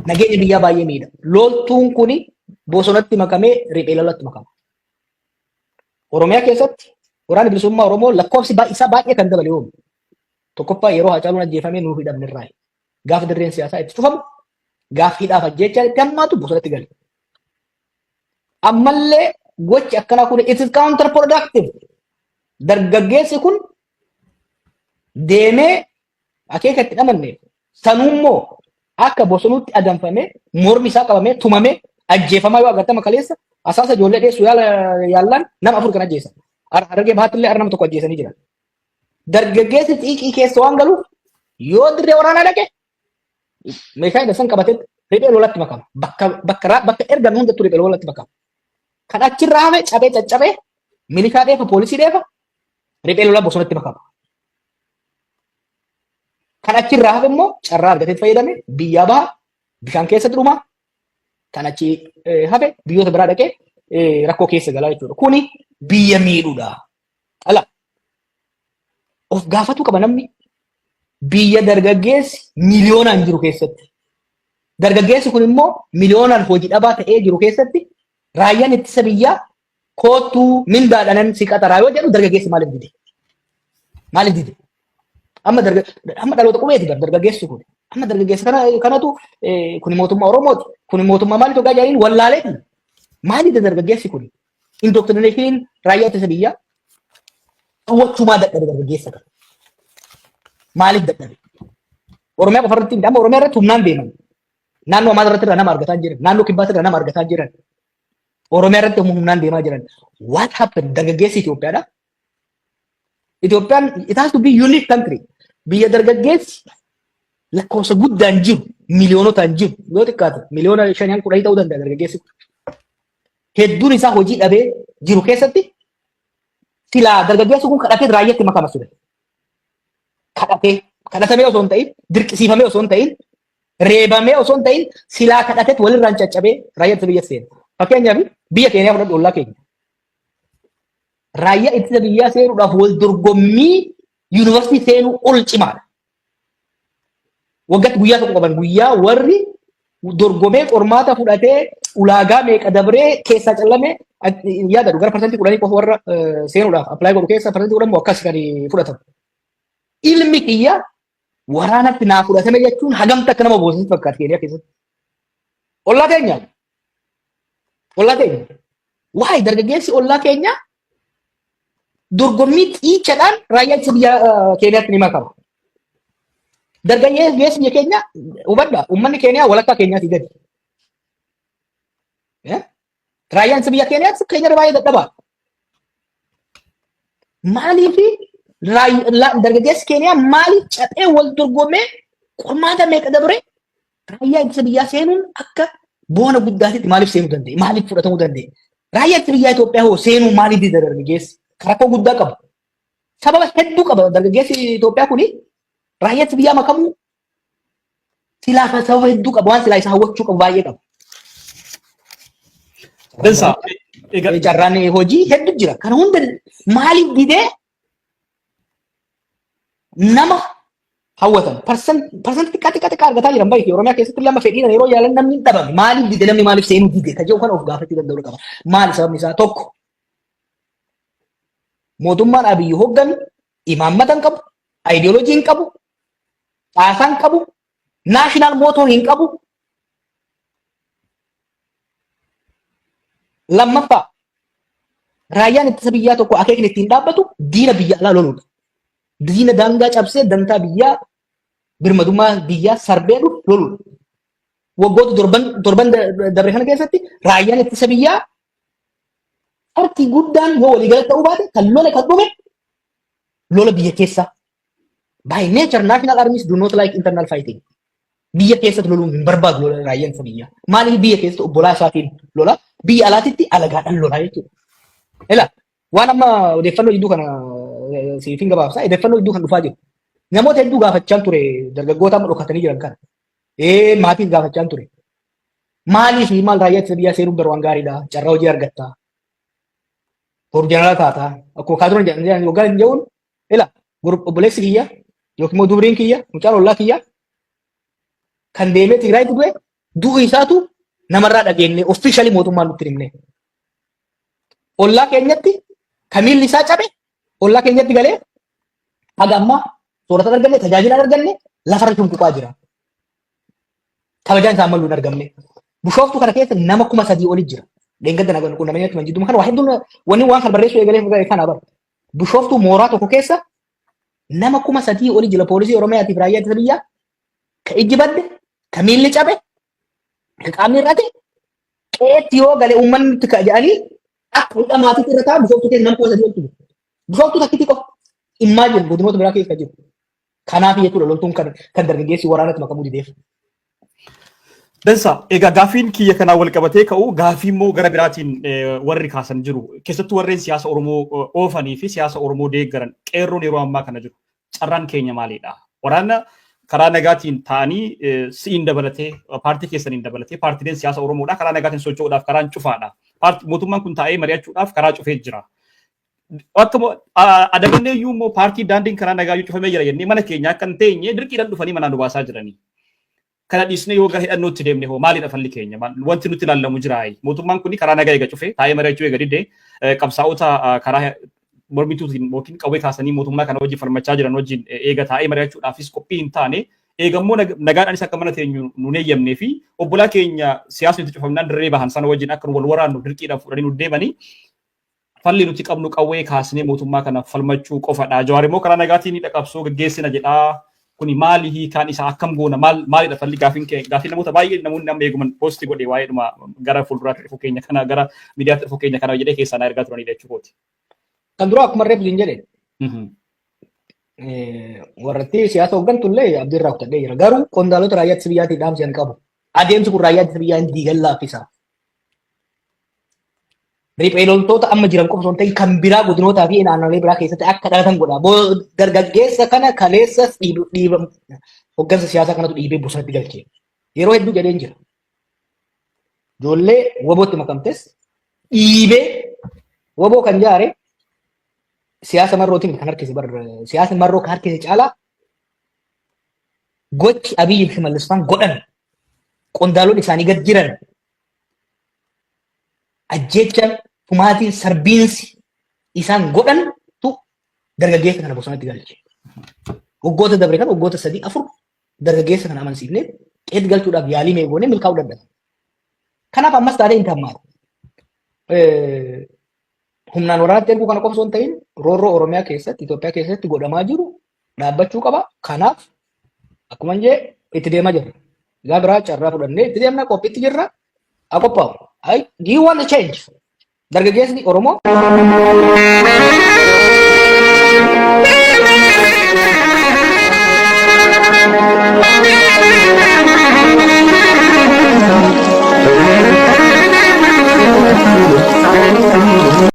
Nageenya biyyaa baay'ee miidha. Loltuun kuni bosonatti makamee riphee lolatti makama. Oromiyaa keessatti Waraanni Bilisummaa Oromoo lakkoofsi isaa baay'ee kan dabale yoomi? Tokkoffaa, yeroo Haacaaluun ajjeefamee nuu hidhamne irraa. Gaafa dirreen siyaasaa itti cufamu, gaafa hidhaaf ajjeechaa itti hammaatu bosonatti gale. Ammallee gochi akkanaa kun, it is counterproductive. Dargaggeessi kun deemee akeeka itti dhamanne sanuummoo akka bosonuutti adamfamee, mormi isaa qabamee, tumamee, ajjeefamaa yoo agartama, kaleessa asaasa ijoollee dheessu yaallaan nama afur kan ajjeesan. Harargee Bahaatti illee nama tokko ajjeesanii jiran. Dargaggeessi xiiqii keessa waan galuuf, yoo dirree waraanaa dhaqe meeshaa hidha san qabatee riphee lolatti makama. Bakka ergame hundattuu riphee lolatti makama. Kan achirraa hafe cabee caccabee milishaa dheefa, poolisii dheefa, riphee lolaa bosonatti makama. Kan achirraa hafe immoo carraa argatee fayyadame biyyaa baha, bishaan keessatti dhuma. Kan achi hafe biyyoota biraa dhaqee rakkoo keessa galaa jechuudha. Kuni biyya miidhuudha. Ala of gaafatu qaba namni, biyya dargaggeessi miliyoonaan jiru keessatti. Dargaggeessi kun immoo miliyoonaan hojii dhabaa ta'ee jiru keessatti, raayyaan ittisa biyyaa "Koottuu, mindaadhanan si qaxaraa" yoo jedhu, dargaggeessi maaliif dide? Maaliif dide? Amma dhaloota qubeeti bar dargaggeessi kun. Amma dargaggeessa kanatu kuni mootummaa Oromooti. Kuni mootummaa maaliif hoggaa jedhaniin wallaaleeti. Maaliif dargaggeessi kun? Indoctrinationiin raayyaa ittisa biyyaa hawwachuumaa dadhabe dargaggeessa kana. Maaliif dadhabe? Oromiyaa qofa irratti, amma Oromiyaa irratti humnaan deeman. Naannoo Amaaraa irratti irraa nama argataa jiran. Naannoo Kibbaatti irraa nama argataa jiran. Oromiyaa irratti humnaan deemaa jiran. What happened? Dargaggeessi Itoophiyaadha. Itoophiyaan, it has to be unique country. Biyya dargaggeessi lakkoofsa guddaan jiru, miliyoonotaan jiru, yoo xiqqaate miliyoona 5-10 ta'uu danda'a dargaggeessi kun. Hedduun isaa hojii dhabee jiru keessatti, silaa dargaggeessi kun kadhatee raayyaatti makama ture. Kadhatee, kadhatamee osoo hin ta'in, dirqisiifamee osoo hin ta'in, reebamee osoo hin ta'in, silaa kadhateet walirraan caccabee raayyaa ittisa biyya seena. Fakkeenyaaf, biyya Keeniyaa fudhadhu, ollaa keenya. Raayyaa ittisa biyyaa seenuudhaaf wal dorgommii yuunivarsiitii seenuu ol cimaadha. Waggaatti guyyaa tokko qaban, guyyaa warri dorgomee qormaata fudhatee, ulaagaa meeqa dabree keessaa callamee, yaadadu, gara 10% qofa warra seenuudhaaf apply godhu keessaa 10% immoo akkas kan fudhatamu. "Ilmi kiyya waraanatti naa fudhatame" jechuun hagamta akka nama boosatti fakkaata Keeniyaa keessatti. Ollaa keenya. Ollaa keenya. Waa'ee dargaggeessi ollaa keenya dorgommii xiichaadhaan raayyaa ittisa biyya Keeniyaatti ni makama. Dargaggeessi biyya keenya, hubadhaa, uummanni Keeniyaa walakkaa keenyaatii gadi. Raayyaan ittisa biyya Keeniyaatti keenya irra baay'ee dadhabaa. Maaliif dargaggeessi Keeniyaa maaliif caphee wal dorgomee, qormaata meeqa dabre, raayyaa ittisa biyyaa seenuun akka boona guddaatitti maaliif seenuu danda'e? Maaliif fudhatamuu danda'e? Raayyaa ittisa biyyaa Itoophiyaa hoo seenuu maaliif dida dargaggeessi? Rakkoo guddaa qaba. Sababa hedduu qaba dargaggeessi Itoophiyaa kuni raayyaa ittisa biyyaa makamuu. Silaa sababa hedduu qaba, waan silaa isa hawwachuu qabu baay'ee qaba. Dansaa. Egaa Carraan hojii hedduu jira. Kana hunda maaliif didee nama hawwatan? Percent xiqqaa xiqqaa xiqqaa argataa jiran baay'ee Oromiyaa keessatti lama fedhiidhaan yeroo yaalan namni hin dhabame. Maaliif dide namni? Maaliif seenuu dide? Ka jedhu kana of gaafachuu danda'uu qaba. Maali sababni isaa? Tokko, mootummaan Abiyyi hoogganu imaammata hin qabu, ayidiyooloojii hin qabu, caasaa hin qabu, national motto hin qabu. Lammaffaa, raayyaan ittisa biyyaa tokko akeekni ittiin dhaabbatu diina biyya alaa loluudha. Diina daangaa cabsee dantaa biyyaa, birmadummaa biyyaa sarbee dhufu loluudha. Waggoota torban dabre kana keessatti raayyaan ittisa biyyaa harki guddaan, yoo waliigala ta'uu baate, kan lole kan dhume lola biyya keessaa. By nature, national armies do not like internal fighting. Biyya keessatti loluun hin barbaadu lola raayyaan ittisa biyyaa. Maaliif? Biyya keessatti obbolaa isaatiin lola, biyya alaatitti alagaadhaan lola jechuudha. Ila waan amma odeeffannoo jidduu kana siifin gabaabsa, odeeffannoo jidduu kan dhufaa jiru. Namoota hedduu gaafachaan ture, dargaggoota amma dhokatanii jiran kana. Maatiin gaafachaan ture. Maaliif maal raayyaa ittisa biyyaa seenuun bara waan gaariidha? Carraa hojii argatta. Boru jeneraala taata. Akkuma kaaturan jedhan waggaa hin jedhuun, ila obboleessi kiyya yookiin immoo dubriin kiyya, mucaan ollaa kiyya kan deemee Tigraayitti du'e. Du'u isaatu namarraa dhageenye, officially mootummaan nutti himne. Ollaa keenyatti ka miilli isaa cabe ollaa keenyatti galee haga ammaa soorata arganne, tajaajila arganne, lafarra cunquqaa jira. Kabajaan isaa maluu hin argamne. Bishooftuu kana keessa nama 3000 oli jira. Dheengadda na qunnamanii akkuma jidduma kana waa hedduun wanni waan kana barreessuu eegalee kana bara. Bishooftuu mooraa tokko keessa nama 3000 oli jira. Poolisii Oromiyaatiif raayyaa ittisa biyyaa ka ijji badde, ka miilli cabe, ka qaamni hir'ate, qe'eetti yoo gale uummanni nutti ka'a jedhanii akka hidha maatiitti irra taa'an. Bishooftuu keessa nama 3000 oltu jira. Bishooftuu takkitti qofa. Imagine godinoota biraa keessa jiru. Kanaaf jechuudha loltuun kan dargaggeessi waraanatti makamuu dideef. Dansa, egaa gaafiin kiyya kanaan wal qabatee ka'u gaafii immoo gara biraatiin warri kaasan jiru. Keessattuu warreen siyaasa Oromoo oofanii fi siyaasa Oromoo deeggaran, qeerroon yeroo ammaa kana jiru. Carraan keenya maalidha? Waraana karaa nagaatiin ta'anii si'iin dabalatee, paartii keessaniin dabalatee, paartiileen siyaasa Oromoodha karaa nagaatiin socho'uudhaaf karaan cufaadha. Mootummaan kun taa'ee mari'achuudhaaf karaa cufee jira. Akka adabannee iyyuu immoo paartii daandiin karaa nagaa iyyuu cufamee jira jennee mana keenya akka hin teenye dirqiidhaan dhufanii manaa nu baasaa jiranii. Kana dhiisnee yoo gara hidhannootti deemne hoo maalidha falli keenya? Wanti nutti ilaallamu jira. Mootummaan kun karaa nagaa eega cufee, taa'ee mari'achuu eega didee, qabsaa'ota karaa mormituutiin yookiin qawwee kaasanii mootummaa kana wajjin falmachaa jiran wajjin eega taa'ee mari'achuudhaafis qophii hin taane, eegammoo nagaadhaanis akka mana teenyu nu eeyyamnee fi obbolaa keenya siyaasni itti cufamnaan dirree bahan sana wajjin akka wal waraannu dirqiidhaan fudhanii nu deemanii, falli nuti qabnu qawwee kaasnee mootummaa kana falmachuu qofadha. Jawaar immoo karaa nagaatiin hidha qabsoo gaggeessina jedhaa. Kuni maali hiikaan isaa? Akkam goona? Maal maalidha falli? Gaafiin gaafii namoota baay'ee, namoonni amma eeguman post godhe waa'eedhuma gara fuulduraatti dhufu keenya kana, gara miidiyaatti dhufu keenya kana jedhee keessaa na ergaa turanidha jechuudha. Kan dura akkuma reefu siin jedhe warratti siyaasa hooggantu illee abdii irraa kutadhee jira. Garuu qondaalota raayyaa ittisa biyyaatiif dhaamsi kan qabu. Adeemsi kun raayyaa ittisa biyyaa hin diigan laaffisa. Riphee loltoota amma jiran qofa osoo hin ta'in kan biraa godinootaa fi naannolee biraa keessatti akka dhalatan godha. Dargaggeessa kana kaleessa dhiiba hoggansa siyaasaa kanatu dhiibee bosonatti galche. Yeroo hedduu jedheen jira. Ijoollee WBOtti makamtes dhiibee WBO kan jaare siyaasa Marrootiin kan harkise bar, siyaasni Marroo kan harkise caalaa gochi Abiyyi fi Shimallis faan godhan, qondaalonni isaanii gad jiran, ajjeechaan, tumaatiin, sarbiinsi isaan godhantu dargaggeessa kana bosonatti galche. Waggoota dabre kan waggoota 3 4 dargaggeessa kana amansiifnee qeetti galchuudhaaf yaalii mee goonee milkaa'uu dadhabe. Kanaaf ammas taatee hin tammaatu. Humnaan waraanatti erguu kana qofa osoo hin ta'in roorroo Oromiyaa keessatti, Itoophiyaa keessatti godhamaa jiru dhaabbachuu qaba. Kanaaf akkuma hin jee itti deemaa jirra. Egaa biraa carraa fudhannee itti deemna, qophiitti jirra. Haa qophaa'u. Do you want a change? Dargaggeessi Oromoo